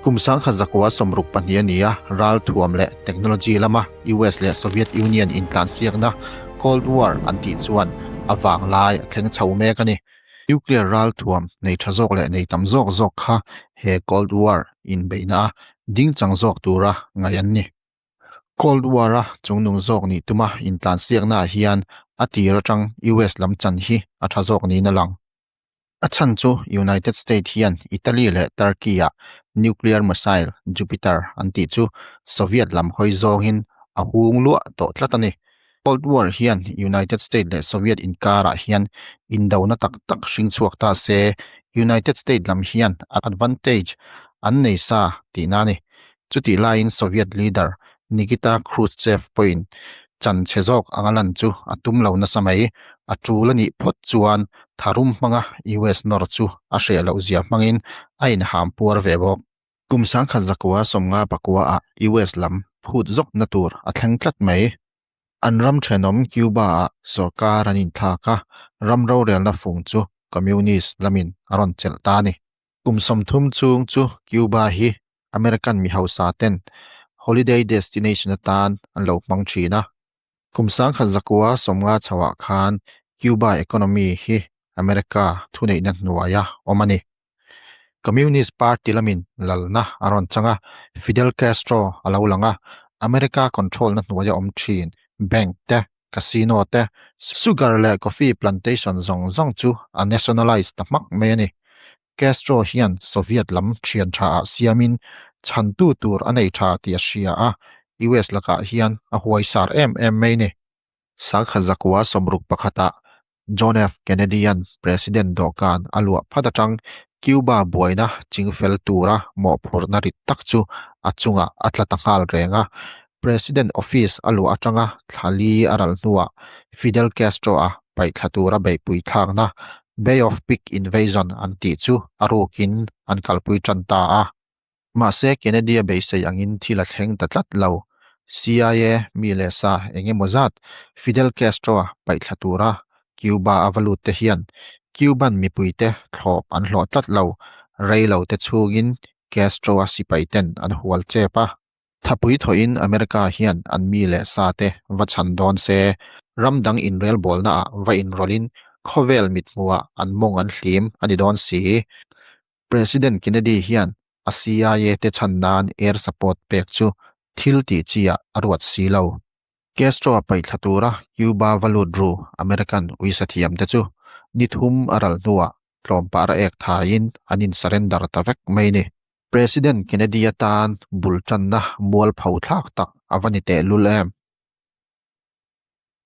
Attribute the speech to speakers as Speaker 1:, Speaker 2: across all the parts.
Speaker 1: Kum 1962 a ni a, ralthuam leh technology lama US leh Soviet Union intlansiakna Cold War an tih chuan a vanglai a thleng chho mek a ni. Nuclear ralthuam nei tha zawk leh nei tam zawk zawk kha he Cold War inbeihna a dingchang zawk tura ngaih an ni. Cold War-a chungnung zawk nih tuma intlansiaknaah hian a tir atang US lam chan hi a tha zawk niin a lang. A chhan chu United State hian Italy leh Turkey-ah nuclear missile Jupiter an tih chu Soviet lam hawi zawngin a hung luah tawh tlat a ni. Cold War hian United State leh Soviet inkarah hian indona tak tak hring chhuak ta se, United State lam hian advantage an nei sa tihna a ni. Chutih laiin Soviet leader Nikita Khrushchev pawhin chan chhe zawk anga lan chu a tum lo nasa mai. A tul a nih phawt chuan tharum hmanga US nawr chu a hreh loh zia hmangin a inham puar ve bawk. Kum 1955 ah US lam phut zawkna tur a thleng tlat mai. An ram thenawm Cuba-ah sorkar an inthlak a, ram rorelna fung chu Communist lamin a rawn chelh ta a ni. Kum 30 chhung chu Cuba hi American mi hausa ten holiday destination atan an lo hmang thin a. Kum 1950 chhoah khan Cuba economy hi America thuneihna hnuaia awm a ni. Communist Party lamin lalna a rawn chang a, Fidel Castro a lo lang a, America control-na hnuaia awm thin bank te, casino te, sugar leh coffee plantation zawng zawng chu a nationalize ta hmak mai a ni. Castro hian Soviet lam thian tha ah siamin chhantu tur a nei tha tih a hria a, US lakah hian a huaisar em em mai a ni. 1961 ah John F. Kennedy-a'n President dawhkan a luah phat atang Cuba buaina chingfel tura mawhphurhna rit tak chu a chungah a tla ta nghal reng a. President office a luah atanga thla li a ral hnuah Fidel Castro-a paihthla tura beihpui thlakna Bay of Pig Invasion an tih chu a rukin an kalpui tan ta a. Mahse, Kennedy-a beisei angin thil a thleng ta tlat lo. CIA mi leh sa eng emaw zat Fidel Castro-a paihthla tura Cuba a va lut te hian Cuban mipuite thlawp an hlawh tlat lo. Rei lo te chhungin Castro-a sipai ten an hual chep a. Thapui thawhin America hian an mi leh sa te va chhan dawn se, ram dang inrelbawlnaah va inrawlhin khawvel mithmuhah an mawng an hlim a ni dawn si. President Kennedy hian a CIA te chhan nan air support pek chu thil tih chi ah a ruat si lo. Castro a paihthla tura Cuba va lut ru American uisa thiam te chu ni thum a ral hnuah tlawmpar a ek thaiin an in surrender ta vek mai ni. President Kennedy atan bul tanna mualpho thlak tak a va ni tehlul em?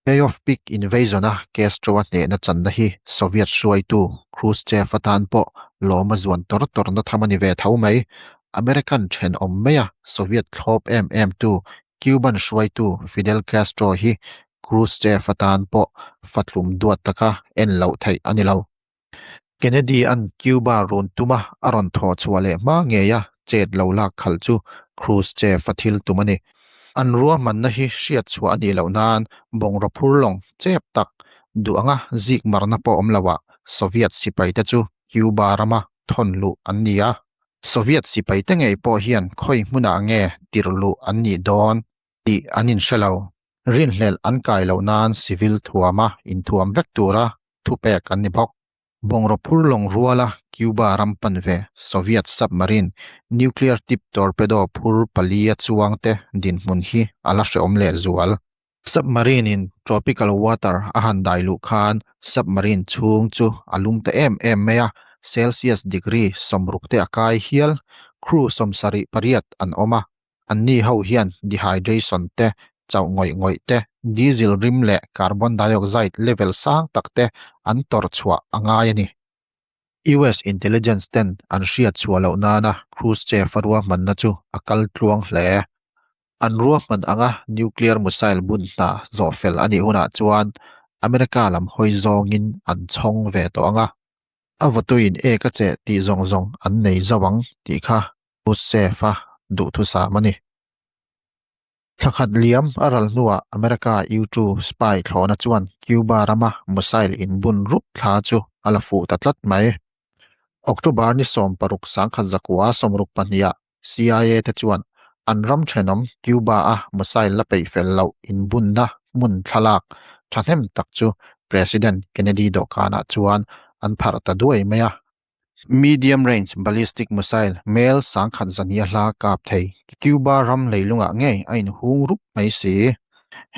Speaker 1: Bay of Pig Invasion-a Castro-a hnehna channa hi Soviet hruaitu Khrushchev atan pawh lawm a zuan tawr tawrna tham a ni ve tho mai. American thenawm maia Soviet thlawp em emtu Cuban hruaitu Fidel Castro hi Khrushchev atan pawh fatlum duat taka en loh theih a ni lo. Kennedy-a'n Cuba run tuma a rawn thawh chhuah leh hma ngeia chet lo lak khalh chu Khrushchev-a thil tum a ni. An ruahmanna hi hriat chhuah a nih loh nan bungraw phur lawng chep tak duh anga zik marna pawh awm loah Soviet sipaite chu Cuba rama thawn luh an ni a. Soviet sipaite ngei pawh hian khawi hmunah nge tirh luh an nih dawn tih an inhre lo. Rinhlelh an kai loh nan civil thuama inthuam vek tura thupek an ni bawk. Bungraw phur lawng ruala Cuba ram pan ve Soviet submarine nuclear tip torpedo phur palia chuangte dinhmun hi a la hrehawm lehzual. Submarine-in tropical water a han dai luh khan submarine chhung chu a lum ta em em mai a, Celsius degree 60 te a kai hial. Crew 78 an awm a, Anni ho hian dehydration te, chauh ngawih ngawih te, diesel rim leh carbon dioxide level sang tak te an tawrh chhuah a ngai a ni. US intelligence ten an hriat chhuah loh nana Khrushchev-a ruahmanna chu a kal tluang hle. An ruahman anga nuclear missile bun hna zawh fel a nih hunah chuan America lam hawi zawngin an chhawng ve tawh ang a. A vawtuin ek a cheh tih zawng zawng an nei zauh ang tih kha Khrushchev-a duhthusam a ni. Thla khat liam a ral hnuah America U-2 spy thlawhna chuan Cuba rama missile inbun rup thla chu a la fuh ta tlat mai. October ni 16 1962. CIA te chuan an ram thenawm Cuba-a missile la peih fel loh inbunna hmun thlalak thahnem tak chu President Kennedy dawhkanah chuan an pharh ta duai mai a. Medium range ballistic missile mel sangkhat zania hla kap thei Cuba ram leilungah ngei a inhung rup mai si.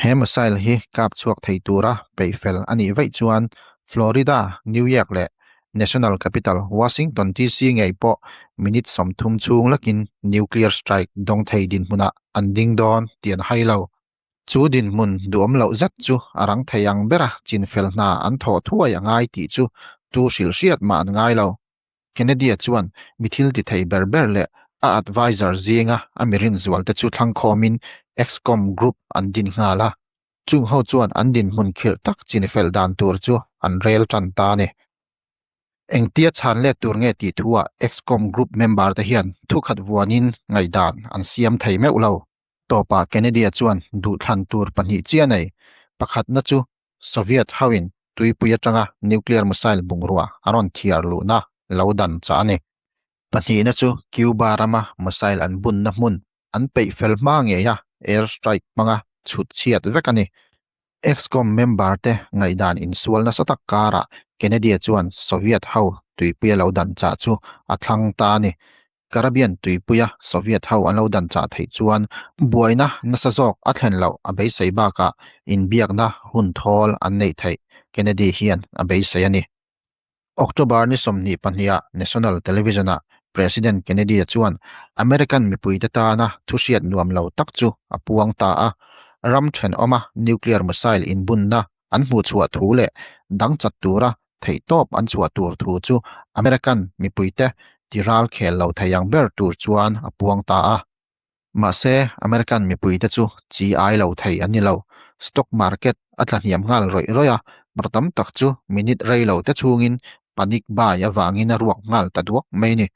Speaker 1: He missile hi kap chhuak thei tura peih fel a nih vaih chuan Florida, New York leh National Capital Washington DC ngei pawh minute 30 chhung lakin nuclear strike dawng thei dinhmunah an ding dawn tih an hai lo. Chu dinhmun duhawm loh zet chu a rang thei ang bera chinfel hna an thawh thuai a ngai tih chu tu hrilh hriat mah an ngai lo. Kennedy-a chuan mi thil ti thei ber ber leh a adviser zinga a mi rinzualte chu thlangkhawmin ExComm Group an din nghal a. Chung ho chuan an dinhmun khirh tak chinfel dan tur chu an rel tan ta a ni. Engtia chhan let tur nge tih thuah ExComm Group member te hian thukhat vuanin ngaihdan an siam thei meuh lo. Tawpah Kennedy-a chuan duhthlan tur pahnih chiah a nei. Pakhatna chu Soviet hoin tuipui atanga nuclear missile bungrua a rawn thiar luhna lo dan chah a ni. Pahnihna chu Cuba rama missile an bunna hmun an peih fel hma ngeia air strike hmanga chhut chhiat vek a ni. ExComm member te ngaihdan insual nasa tak karah Kennedy-a chuan Soviet ho tuipuia lo dan chah chu a thlang ta a ni. Caribbean tuipuia Soviet ho an lo dan chah theih chuan buaina nasa zawk a thlen loh a beisei bakah inbiakna hun thawl an neih theih Kennedy hian a beisei a ni. October ni 22-ah National Television-ah President Kennedy-a chuan American mipuite tana thuhriat nuam lo tak chu a puang ta a, ram thenawma nuclear missile inbunna an hmuhchhuah thu leh dang chat tura theihtawp an chhuah tur thu chu American mipuite ti ral khel lo thei ang ber tur chuan a puang ta a. Mahse, American mipuite chu chi ai lo thei an ni lo. Stock market a tla hniam nghal rawih rawih a, mar tam tak chu minute rei lo te chhungin panic buy avangin a ruak nghal ta duak mai a ni.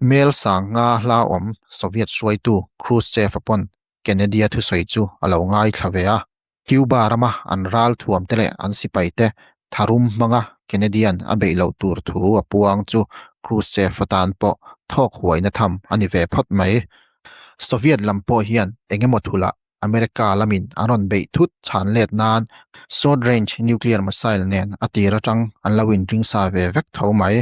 Speaker 1: Mel sang nga hla awm Soviet hruaitu Khrushchev-a pawn Kennedy-a thusawi chu a lo ngaithla ve a. Cuba rama an ral thuamte leh an sipaite tharum hmanga Kennedy-a'n a beih loh tur thu a puang chu Khrushchev atan pawh thawk huaina tham a ni ve phawt mai. Soviet lam pawh hian eng emaw thulah America lamin an rawn beih thut chhan let nan short range nuclear missile nen a tir atang an lo inring sa ve vek tho mai.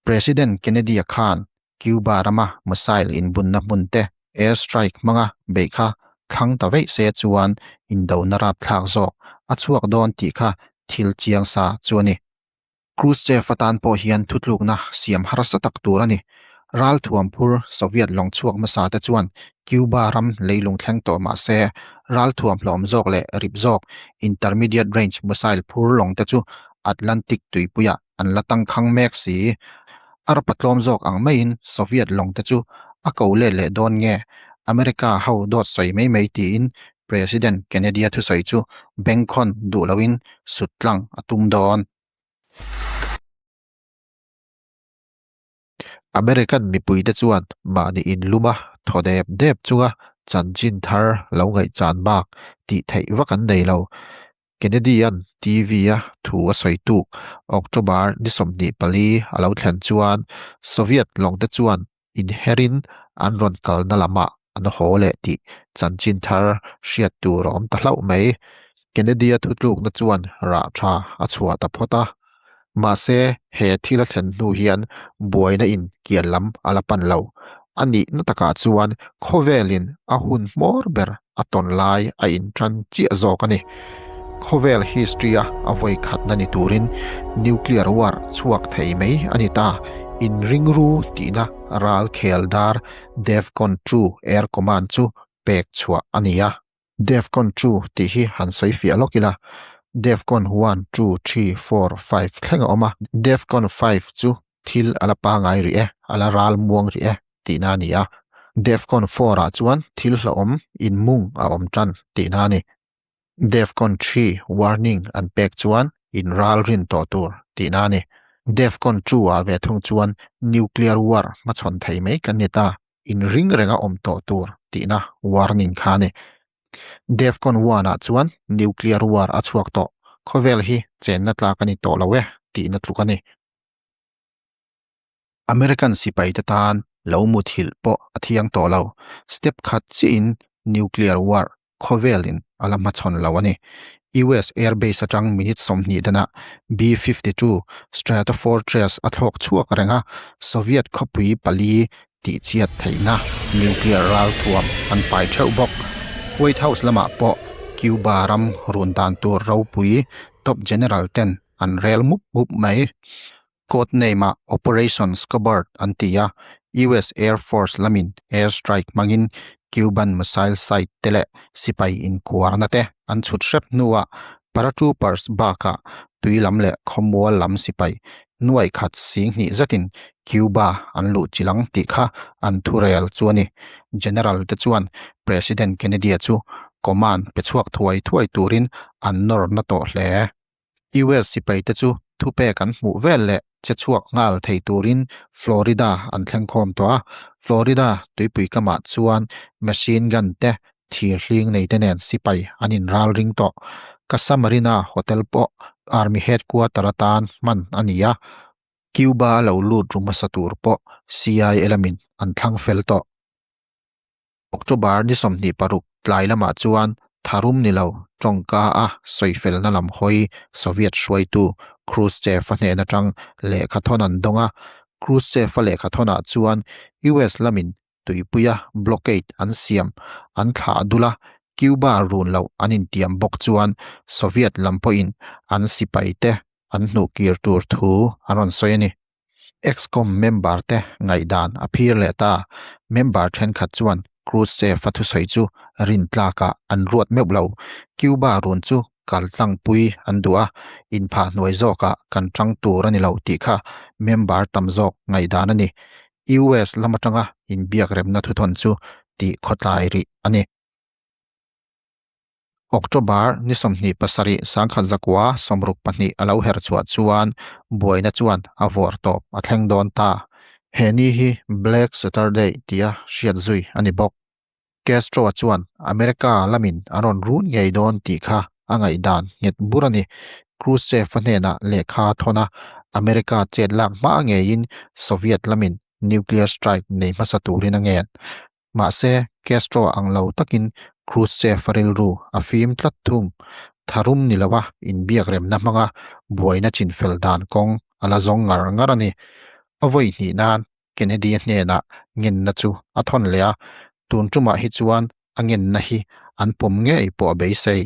Speaker 1: President Kennedy-a khan Cuba rama missile inbunna hmun te air strike hmanga beih kha thlang ta veih se chuan indona rapthlak zawk a chhuak dawn tih kha thil chiang sa chu a ni. Khrushchev atan pawh hian thutlukna siam harsa tak tur a ni. Ralthuam phur Soviet lawng chhuak hmasa te chuan Cuba ram leilung thleng tawh mah se ralthuam hlawm zawk leh rip zawk intermediate range missile phur lawng te chu Atlantic tuipuiah an la tangkhang mek si. Arpa tlawm zawk ang maiin Soviet lawng te chu a ko let leh dawn nge America ho dawt sawi mai mai tiin President Kennedy-a thusawi chu bengkhawn duh loin sut tlang a tum dawn. American mipuite chuan mahni inlum a thaw dep dep chunga chanchin thar lo ngaihchan bak tih theih vak an nei lo. Kennedy-a'n TV-a thu a sawi tuk October ni 24 a lo thlen chuan Soviet lawngte chuan inherin an rawn kalna lamah an haw leh tih chanchin thar hriat tur a awm ta hlauh mai. Kennedy-a thutlukna chuan rah tha a chhuah ta phawt a. Mahse, he thil a thlen hnu hian buaina in kian lam a la pan lo. A nihna takah chuan khawvelin a hun hmawr ber a tawn lai a intan chiah zawk a ni. Khawvel history-a a vawi khatna ni turin nuclear war chhuak thei mai a ni ta. Inringru tihna ral khel dar Defcon 2 Air Command chu pek chhuah a ni a. Defcon 2 tih hi han sawi fiah lawk ila, Defcon 1, 2, 3, 4, 5 thleng a awm a, Defcon 5 chu thil a la pangai rih e, a la ral muang rih e tihna a ni a, Defcon 4 ah chuan thil hlauhawm inmung a awm tan tihna a ni. Defcon 3 warning an pek chuan in ral rin tawh tur tihna a ni. Defcon 2 ah ve thung chuan nuclear war hmachhawn thei mai kan ni ta. Inring renga awm tawh tur tihna warning kha a ni. Defcon 1 ah chuan nuclear war a chhuak tawh, khawvel hi chenna tlak a ni tawh lo e tihna tluk a ni. American sipaite tan Lo muthilh pawh a thiang tawh lo. Step khat chiahin nuclear war khawvelin a la hmachhawn lo a ni. US air base atang minute 20 danah B-52 Stratofortress a thlawk chhuak reng a, Soviet khawpui pali tihchhiat theihna nuclear ralthuam an pai theuh bawk. White House lamah pawh Cuba ram run dan tur ropui top general ten an rel mup mup mai. Code name ah Operation Scobbard an ti a, US Air Force lamin air strike hmangin Cuban missile site te leh sipai inkuarna te an chhut hrep hnuah paratroopers bakah tui lam leh khawmual lam sipai nuai khat 2000 zetin Cuba an luh chilang tih kha an thurel chu a ni. General te chuan President Kennedy-a chu command pe chhuak thuai thuai turin an nawr na tawh hle. US sipaite chu thupek an hmuh vel leh che chhuak nghal thei turin Florida an thleng khawm tawh a, Florida tuipui kamah chuan machine gun te thir hling nei te nen sipai an inral ring tawh. Casa Marina Hotel pawh Army headquarter atan hman a ni a, Cuba a lo lut ru hmasa tur pawh CIA lamin an thlang fel tawh. October ni 26 tlai lamah chuan tharum ni lo tawngka a sawifelna lam hawi Soviet hruaitu Khrushchev-a hnen atang lehkha thawn an dawng a. Khrushchev-a lehkha thawnah chuan US lamin tuipuia blockade an siam an thlah dul a, Cuba run loh an intiam bawk chuan Soviet lam pawhin an sipaite an hnuhkir tur thu an rawn sawi a ni. Excom member te ngaihdan a phir leh ta. Member thenkhat chuan Khrushchev-a thusawi chu rintlakah an ruat meuh lo. Cuba run chu kal tlangpui an duh a, inphah hnuai zawkah kan tang tur a ni lo tih kha member tam zawk ngaihdan a ni. US lam atanga inbiak remna thuthawn chu tih khawtlai rih a ni. October ni 27 1962 a lo her chhuah chuan buaina chuan a vawr tawp a thleng dawn ta. He ni hi Black Saturday tia hriat zui a ni bawk. Castro-a chuan America lamin an rawn run ngei dawn tih kha a ngaihdan nghet bur a ni. Khrushchev-a hnenah lehkha a thawn a, America chet lak hma ngeiin Soviet lamin nuclear strike nei hmasa turin a ngen. Mahse, Castro ang lo takin Khrushchev-a rilru a fim tlat thung. Tharum ni loa inbiak remna hmanga buaina chinfel dan kawng a la zawng ngar ngar a ni. A vawi hnih nan Kennedy-a hnenah ngenna chu a thawn leh a, tun tumah hi chuan a ngenna hi an pawm ngei pawh a beisei.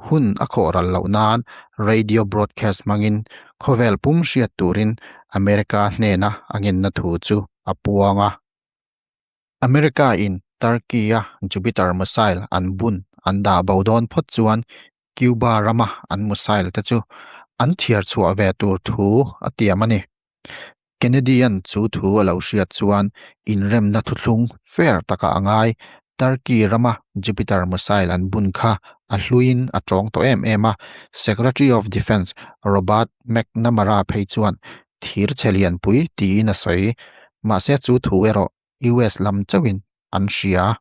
Speaker 1: Hun a khawh ral loh nan radio broadcast hmangin khawvel pum hriat turin America hnena a ngenna thu chu a puang a. America in Turkey a Jupiter missile an bun an dah bo dawn phawt chuan Cuba rama an missile te chu an thiar chhuah ve tur thu a tiam a ni. Kennedy-a'n chu thu a lo hriat chuan inremna thuthlung fair takah a ngai. Turkey rama Jupiter missile an bun kha a hluiin a tawng tawh em em a, Secretary of Defence Robert McNamara phei chuan thir chhe lianpui tiin a sawi. Mahse chu thu erawh US lam chauhin an hria.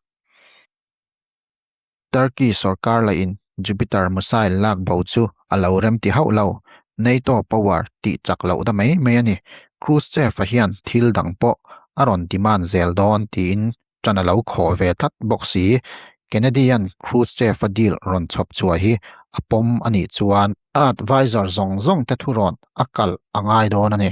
Speaker 1: Turkey sorkar lahin Jupiter missile lak bo chu a lo rem ti hauh lo. NATO power tih chak loh da mai mai a ni. Khrushchev-a hian thil dang pawh a rawn demand zel dawn tiin ṭan a lo khawh ve tlat bawk si. Kennedy-a'n Khrushchev-a deal rawn chhawp chhuah hi a pawm a nih chuan a advisor zawng zawng te thurawn a kalh a ngai dawn a ni.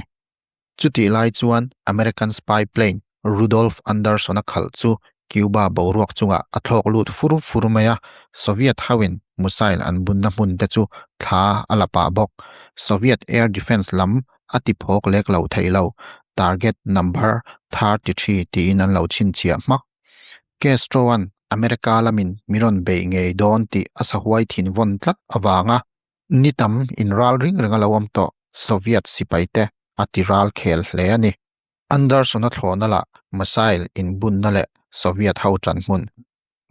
Speaker 1: Chutih lai chuan American spy plane Rudolph Anderson-a khalh chu Cuba boruak chungah a thlawk lut fur fur mai a, Soviet hoin missile an bunna hmun te chu thla a la pah bawk. Soviet air defense lam a ti phawk lek lo thei lo, target number 33 tiin an lo chhinchhiah hmak. Castro-a'n America lamin min rawn beih ngei dawn tih a sahuai thin vawn tlat avanga Ni tam inral ring reng a lo awm tawh Soviet sipaite a ti ral khel hle a ni. Anderson-a thlawhna lah missile inbunna leh Soviet ho ṭan hmun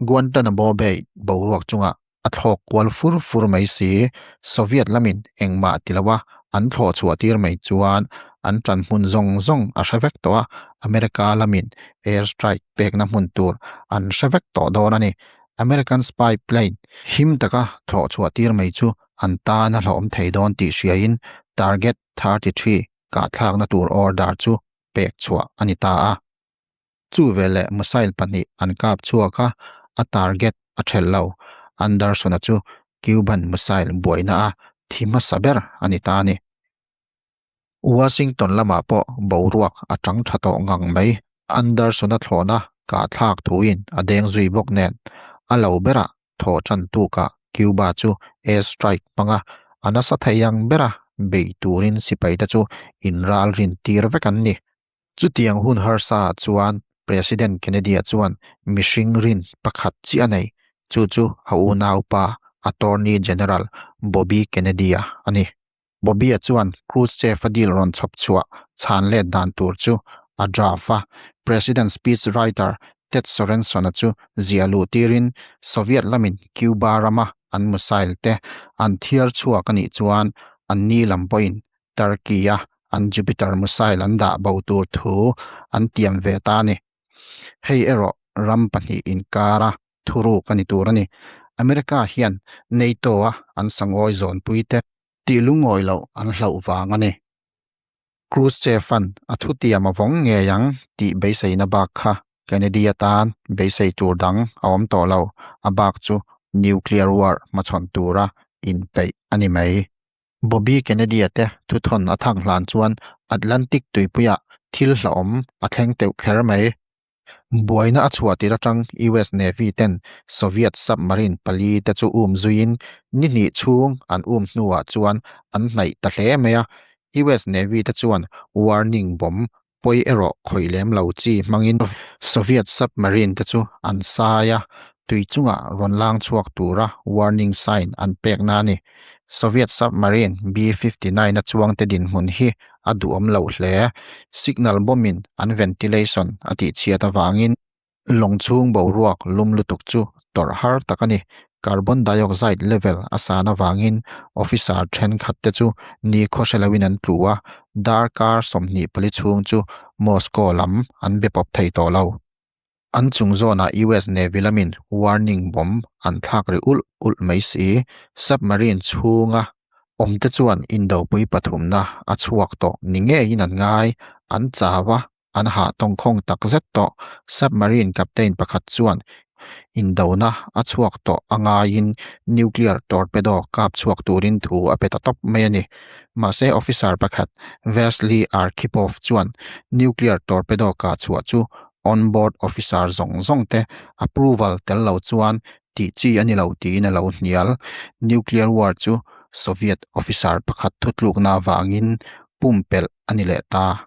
Speaker 1: Guantanamo Bay boruak chungah a thlawk kual fur fur mai si. Soviet lamin engmah ti loa an thlawh chhuah tir mai chuan an ṭan hmun zawng zawng a hre vek tawh a, America lamin air strike pekna hmun tur an hre vek tawh dawn a ni. American spy plane him taka thlawh chhuah tir mai chu an tan a hlawhawm thei dawn tih hriain Target 33 kahthlakna tur order chu pek chhuah a ni ta a. Chu veleh missile pahnih an kap chhuak a, a target a thelh lo. Anderson-a chu Cuban missile buaina a thi hmasa ber a ni ta a ni. Washington lamah pawh boruak a tang tha tawh ngang mai. Anderson-a thlawhna kahthlak thuin a deng zui bawk nen, a lo berah thaw tan tukah Cuba chu air strike hmanga a nasa thei ang bera bei turin sipaite chu inralrin tir vek an ni. Chutiang hun harsa ah chuan President Kennedy-a chuan mihring rin pakhat chiah a nei, chu chu a unaupa Attorney General Bobby Kennedy-a a ni. Bobby-a chuan Khrushchev-a deal rawn chhawp chhuah chhan let dan tur chu a draft a, President speech writer Ted Sorenson-a chu ziah luh tirin Soviet lamin Cuba rama an missile te an thiar chhuak a nih chuan anni lam pawhin Turkey-a an Jupiter missile an dah bo tur thu an tiam ve ta a ni. Hei erawh ram pahnih inkara thuruk a ni tur a ni. America hian NATO-a an sangawi zawnpui te tih lungawi loh an hlauh vang a ni. Khrushchev-a'n a thutiam a vawng ngei ang tih beiseina bak kha Kennedy atan beisei tur dang a awm tawh lo, a bak chu nuclear war hmachhawn tura inpeih a ni mai. Bobby Kennedy-a te thuthawn a thak hlan chuan Atlantic tuipuiah thil hlauhawm a thleng teuh kher mai. Buaina a chhuah tir atang US Navy ten Soviet submarine pali te chu um zuiin ni hnih chhung an um hnuah chuan an hnaih ta hle mai a. US Navy te chuan warning bomb pawi erawh khawih lem lo chi hmangin Soviet submarine te chu an sai a, tui chungah rawn lang chhuak tura warning sign an pekna a ni. Soviet submarine B-59 a chuangte dinhmun hi a duhawm loh hle. Signal bomb-in an ventilation a tihchhiat avangin lawng chhung boruak lum lutuk chu tawrh har tak a ni. Carbon dioxide level a san avangin officer thenkhat te chu nikhaw hre loin an tlu a, darkar 24 chhung chu Moscow lam an be pawp thei tawh lo. An chung zawnah US Navy lamin warning bomb an thlak ri ulh ulh mai si. Submarine chhunga awmte chuan indopui pathumna a chhuak tawh ni ngeiin an ngai. An chau a, an hah tawngkhawng tak zet tawh. Submarine captain pakhat chuan indona a chhuak tawh a ngaiin nuclear torpedo kap chhuak turin thu a pe ta tawp mai a ni. Mahse officer pakhat Vasily Arkhipov chuan nuclear torpedo kah chhuah chu on-board officer zawng zawng te approval tel lo chuan tih chi a ni lo tiin a lo hnial. Nuclear war chu Soviet officer pakhat thutlukna avangin pumpelh a ni leh ta.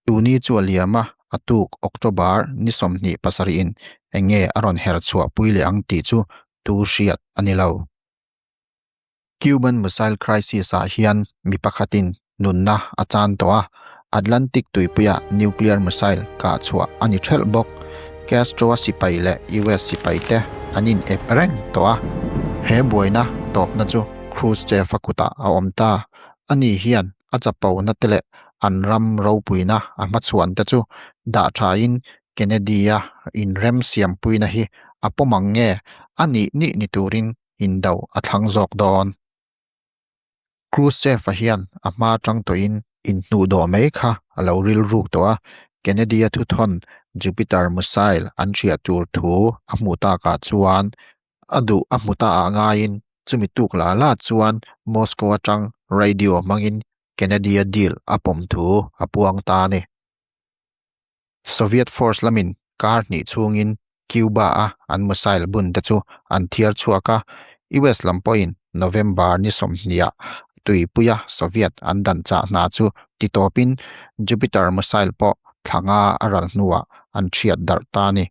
Speaker 1: Tuni chu a liam a, a tuk October ni 27 in eng nge a rawn her chhuah pui leh ang tih chu tu hriat a ni lo. Cuban Missile Crisis ah hian mi pakhatin nunna a chan tawh a, Atlantic tuipuiah nuclear missile kah chhuah a ni thelh bawk. Castro-a sipai leh US sipaite an in ep reng tawh a. He buaina tawpna chu Khrushchev-a kutah a awm ta. Ani hian a chapona te leh an ram ropuina a hmachhuan te chu dah thain Kennedy-a inremsiampuina hi a pawm ang nge a nih nih ni turin indo a thlang zawk dawn. Khrushchev-a hian a hma atang tawhin inhnuhdawh mai kha a lo rilruk tawh a, Kennedy-a thuthawn Jupiter missile an hriat tur thu a hmuh takah chuan a duh a hmu ta ah ngaiin chumi tuk la la chuan Moscow atang radio hmangin Kennedy-a deal a pawm thu a puang ta a ni. Soviet force lamin kar hnih chhungin Cuba-a an missile bun te chu an thiar chhuak a, US lam pawhin November ni sawmhniah tuipuia Soviet an dan chah hna chu ti tawpin Jupiter missile pawh thla nga a ral hnuah an thiat darh ta a ni.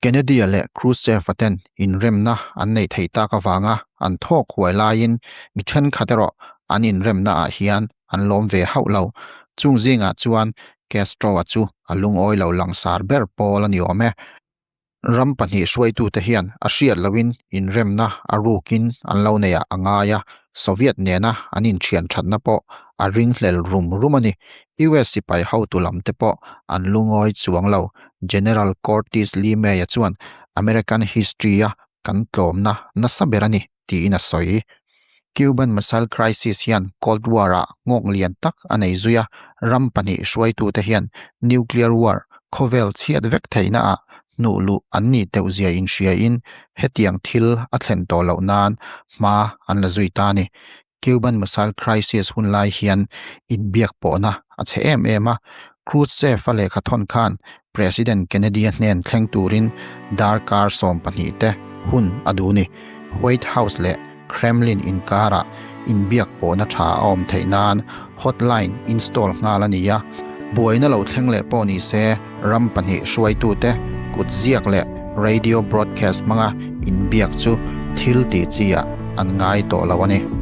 Speaker 1: Kennedy-a leh Khrushchev-a ten inremna an neih theih tak avanga an thawk huai laiin mi thenkhat erawh an inremna ah hian an lawm ve hauh lo. Chung zingah chuan Castro-a chu a lungawi lo langsar ber pawl a ni awm e. Ram pahnih hruaitute hian a hriat lohin inremna a rukin an lo neih ah a ngai a, Soviet nena an inthian thatna pawh a ringhlel rum rum a ni. US sipai hotu lam te pawh an lungawi chuang lo. General Curtis LeMay-a chuan American history-a kan tlawmna nasa ber a ni tiin a sawi. Cuban Missile Crisis hian Cold War-ah nghawk lian tak a nei zui a, ram pahnih hruaitute hian nuclear war. Khawvel chhiat vek theihna ah hnuh luh an nih teuh zia inhria in hetiang thil a thlen tawh loh nan hma an la zui ta a ni. Cuban Missile Crisis hun lai hian inbiak pawhna a chhe em em a, Khrushchev-a lehkha thawn khan President Kennedy-a hnen thleng turin darkar 12 te hun a duh ni. White House leh Kremlin inkarah inbiak pawhna tha a awm theih nan hotline install nghal a ni a, buaina lo thleng leh pawh ni se ram pahnih hruaitute kut ziak leh radio broadcast hmanga inbiak chu thil tih chi ah an ngai tawh lo a ni.